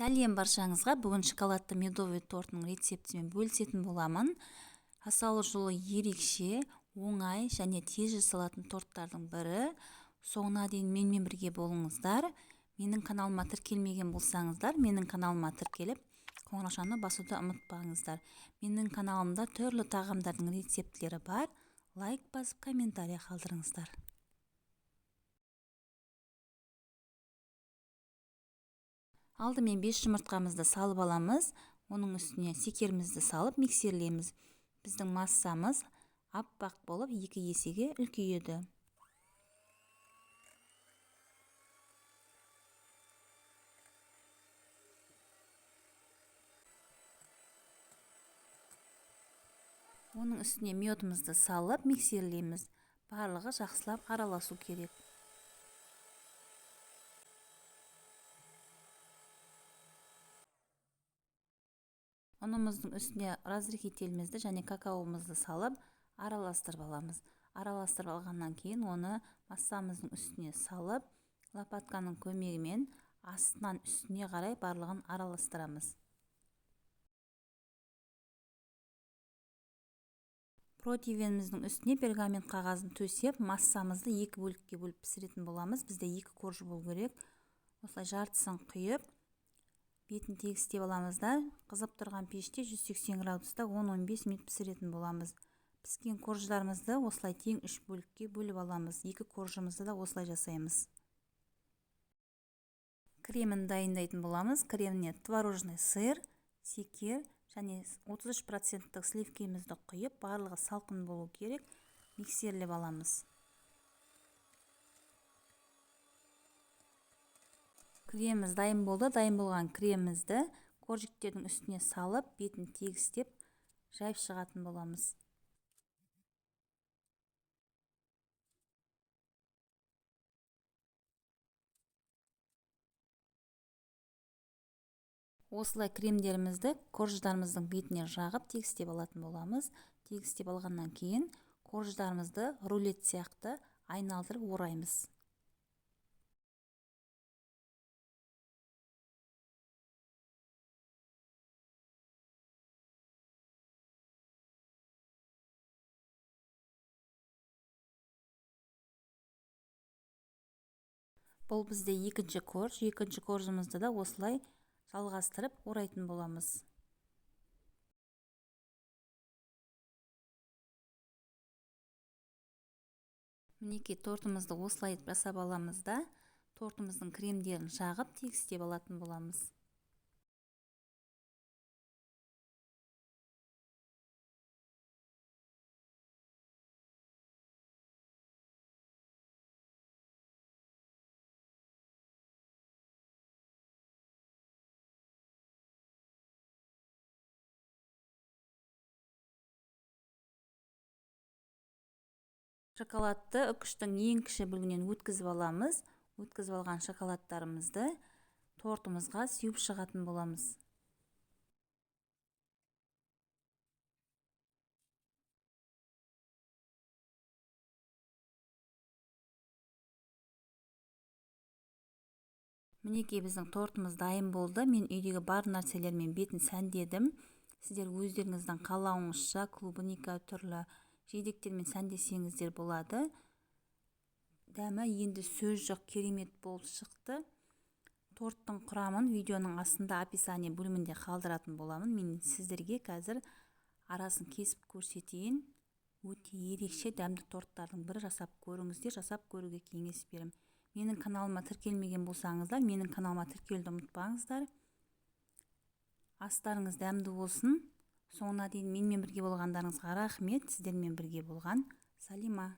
Сәлем баршаңызға. Бүгін шоколадты медовый тортының рецептімен бөлісетін боламын. Жасалу жолы ерекше, оңай және тез жасалатын торттардың бірі. Соңына дейін менімен бірге болыңыздар. Менің каналыма тіркелмеген болсаңыздар, менің каналыма тіркеліп, қоңыраушаны басуды ұмытпаңыздар. Менің каналымда түрлі тағамдардың рецептілері бар. Лайк басып, комментарий қалдырыңыздар. Алдымен 5 жұмыртқамызды салып аламыз. Оның үстіне шекерімізді салып миксерлейміз. Біздің массамыз аппақ болып 2 есеге үлкейеді. Оның үстіне медімізді салып миксерлейміз. Барлығы жақсылап араласу керек. Ұнымыздың үстіне разрыхителімізді және какаомызды салып араластырып аламыз. Араластырып алғаннан кейін оны массамыздың үстіне салып, лопатканың көмегімен астынан үстіне қарай барлығын араластырамыз. Противеніміздің үстіне пергамент қағазын төсеп, массамызды екі бөлікке бөліп пісіретін боламыз. Бізде 2 корж болу керек. Осылай жартысын құйып, бетін тегістеп аламыз да, қызып тұрған пеште 180 градуста 10-15 минут пісіретін боламыз. Піскен корждарымызды осылай тең 3 бөлікке бөліп аламыз. 2 коржымызды да осылай жасаймыз. Кремін дайындайтын боламыз. Креміне творожный сыр, шекер және 33% сливкемізді құйып, барлығы салқын болу керек, миксерлеп аламыз. Креміміз дайын болды. Дайын болған кремімізді коржиктердің үстіне салып, бетін тегістеп жайып шығатын боламыз. Осылай кремдерімізді корждарымыздың бетіне жағып тегістеп алатын боламыз. Тегістеп алғаннан кейін корждарымызды рулет сияқты айналдырып ораймыз. Бұл бізде екінші корж. Екінші коржымызды да осылай жалғастырып орайтын боламыз. Мінекей тортымызды осылай жасап аламыз да, тортымыздың кремдерін жағып тегістеп алатын боламыз. Шоколадты үкіштің ең кіші бөлігінен өткізіп аламыз. Өткізіп алған шоколадтарымызды тортымызға сеуіп шығатын боламыз. Мінекей біздің тортымыз дайын болды. Мен үйдегі бар нәрселермен бетін сәндедім. Сіздер өздеріңіздің қалауыңызша клубника түрлі жидектермен сәндесеңіздер болады. Дәмі енді сөз жоқ, керемет болып шықты. Торттың құрамын видеоның астында описание бөлімінде қалдыратын боламын. Мен сіздерге қазір арасын кесіп көрсетейін. Өте ерекше дәмді торттардың бірі, жасап көріңіздер, жасап көруге кеңес беремін. Менің каналыма тіркелмеген болсаңыздар, менің каналыма тіркелуді ұмытпаңыздар. Астарыңыз дәмді болсын. Соңына дейін менімен бірге болғандарыңызға рахмет. Сіздермен бірге болған Салима.